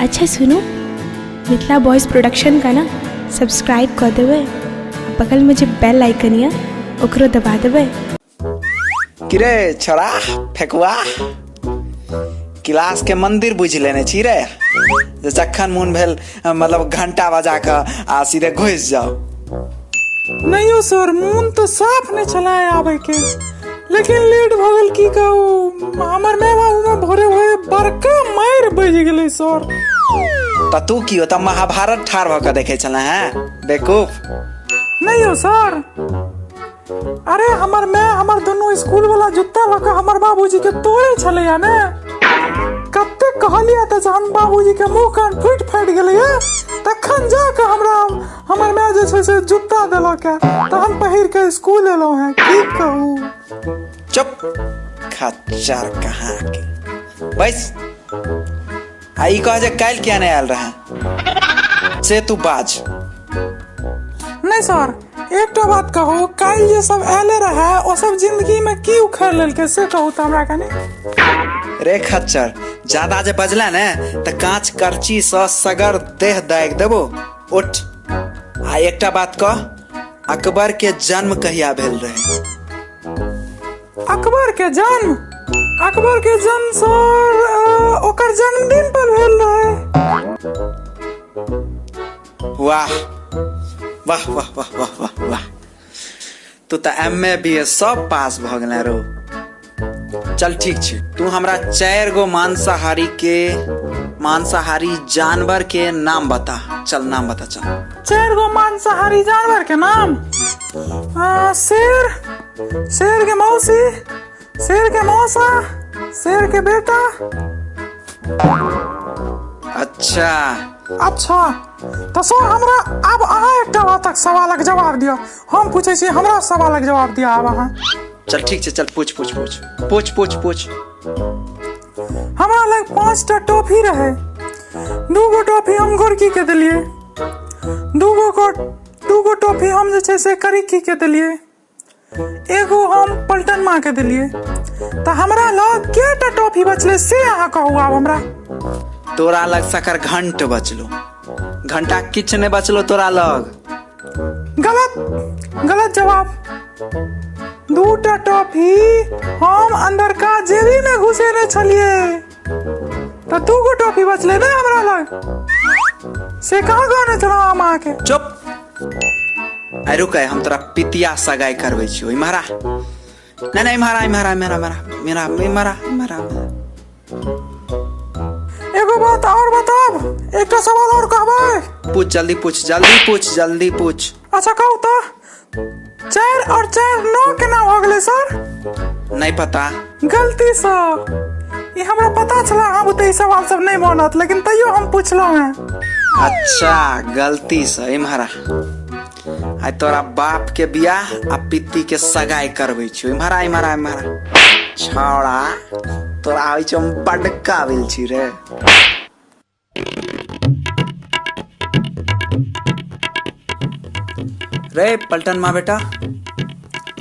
अच्छा सुनू, Mithila boys production का ना सब्सक्राइब कऽ देबै आ बगलमे जे बेल आइकन यऽ ओकरो दबा देबै। किरे छोड़ा फेकुआ, क्लास के मंदिर बुझि लेने छी रे, जे जखन मोन भेल मतलब घंटा बजा कऽ आ सीधे घुसि जाउ। नहीं यौ सर, मोन तऽ साफ नहि छलै आबै के, लेकिन लेट भऽ गेल। की कहू, हमर माय बाबू में भोरे भोरे बड़का मारि बजि गेलै सर। तऽ तू की ओतऽ महाभारत ठाढ़ भऽ कऽ देखै छले हैं बेवकूफ? नहीं यौ सर, अरे हमर माय हमर दुनू स्कूल वाला जूता लऽ कऽ हमर बाबूजी के तोड़े छलैया ने। कते कहलियै तऽ जहन बाबूजी के मुँह कान फूटि फाटि गेलैया तखन जा कऽ हमरा हमर माय जे छै से जूता देलक है, तहन पहिर के स्कूल एलहुँ हैं। की कहू। चुप खच्चर कहाँ के, बैस आ ई कह जे काल्हि किया नहि आयल रहे से तू बाज। नहीं सर, एकटा बात कहू, काल्हि जे सब आयले रहे ओ सब जिंदगी में की उखाड़ लेलकै से कहू तऽ हमरा कनी। रे खच्चर, ज्यादा जे बजला ने तऽ कांच करची सँ सगर देह दागि देबो। उठ आ एकटा बात कह, अकबर के जन्म कहिया भेल रहे? अकबर के जन्म? अकबर के जन्म सर ओकर जन्मदिन पर भेल रहे। वाह वाह वाह वाह वाह वाह वाह, तू तऽ एम ए बी ए सब पास भऽ गेल रो। चल ठीक छै, तू हमरा 4 गो मांसाहारी जानवर के नाम बता। चल नाम बता। चल 4 गो मांसाहारी जानवर के नाम? शेर, शेर के मौसी, शेर के मौसा, शेर के बेटा। अच्छा अच्छा, तऽ सर हमरा आब अहाँ एकटा बातक सवालक जवाब दिअ। हम पूछै छी, हमरा सवालक जवाब दिअ आब अहाँ। चल ठीक छै, चल पूछ पूछ पूछ पूछ पूछ पूछ। हमरा लग 5टा टॉफी रहे, 2 गो टॉफी हम गोरकी के देलियै, 2 गो टॉफी हम जे छै से करिकी के देलियै, एगो हम पलटन माँ के देलियै, तऽ हमरा लग केटा टॉफी बचलै से अहाँ कहू आब हमरा। तोरा लग सकर घंट बचलो, घंटा किछु नहि बचलो तोरा लग। गलत, गलत जवाब। 2टा टॉफी हम अंदरका जेबी में घुसेने छलियै, तऽ 2 गो टॉफी बचलै ने हमरा लग, से कहाँ कहने छलहुँ हम अहाँके? चुप, आइ रुक, हम तोरा पितिया सगाई करबै छियौ। इम्हरा नहि नहि, इम्हरा इम्हरा इम्हरा इम्हरा इम्हरा इम्हरा इम्हरा। एगो बात और बताब, एकटा सवाल और कहबै? पूछ जल्दी, पूछ जल्दी, पूछ जल्दी, पूछ। अच्छा कहू तऽ, 4 और 4 9 केना भऽ गेलै सर? नहीं पता। गलती सँ। ई हमरा पता छला अहाँ बुते ई सवाल सब नहि बनत, लेकिन तैयो हम पुछलहुँ हैं। अच्छा गलती सँ। इम्हरा आइ तोरा बाप के बियाह आ पित्ती के सगाई करबै छियौ। इम्हरा इम्हरा इम्हरा छौड़ा, तोरा होइ छौ हम बड्ड काबिल छी रे। रे पलटन माँ बेटा,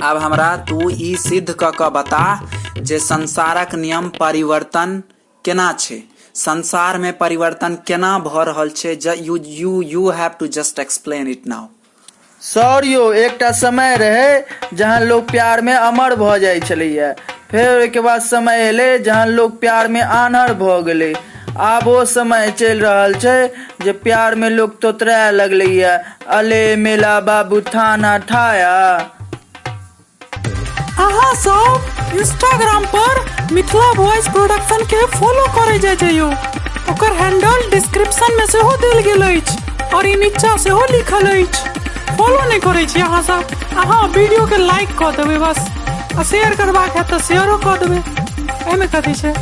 आब हमरा तू ई सिद्ध कऽ कऽ बता जे संसारक नियम परिवर्तन केना छै, संसार में परिवर्तन केना भऽ रहल छै। You you you have to just explain it now. Sir यौ, एकटा समय रहै जहाँ लोग प्यार में अमर भऽ जाइ छलैया, फेर ओहिके बाद समय एलै जहाँ लोग प्यार में आन्हर भऽ गेलै। आब ओ समय चलि रहल छै जे प्यार में लोग तोतराए लगलैया। अले मेला बाबू थाना ठाया। अहाँ सब इंस्टाग्राम पर मिथिला वॉइस प्रोडक्शन के फॉलो करे जाय जइयो। ओकर हैंडल डिस्क्रिप्शन में सेहो देल गेल अछि और ई नीचा सेहो लिखल अछि। फॉलो नहीं करे छी अहाँ सब, अहाँ वीडियो के लाइक कऽ देबै बस, आ शेयर करबाक है तऽ शेयरो कऽ देबै, एहिमे कथी छै।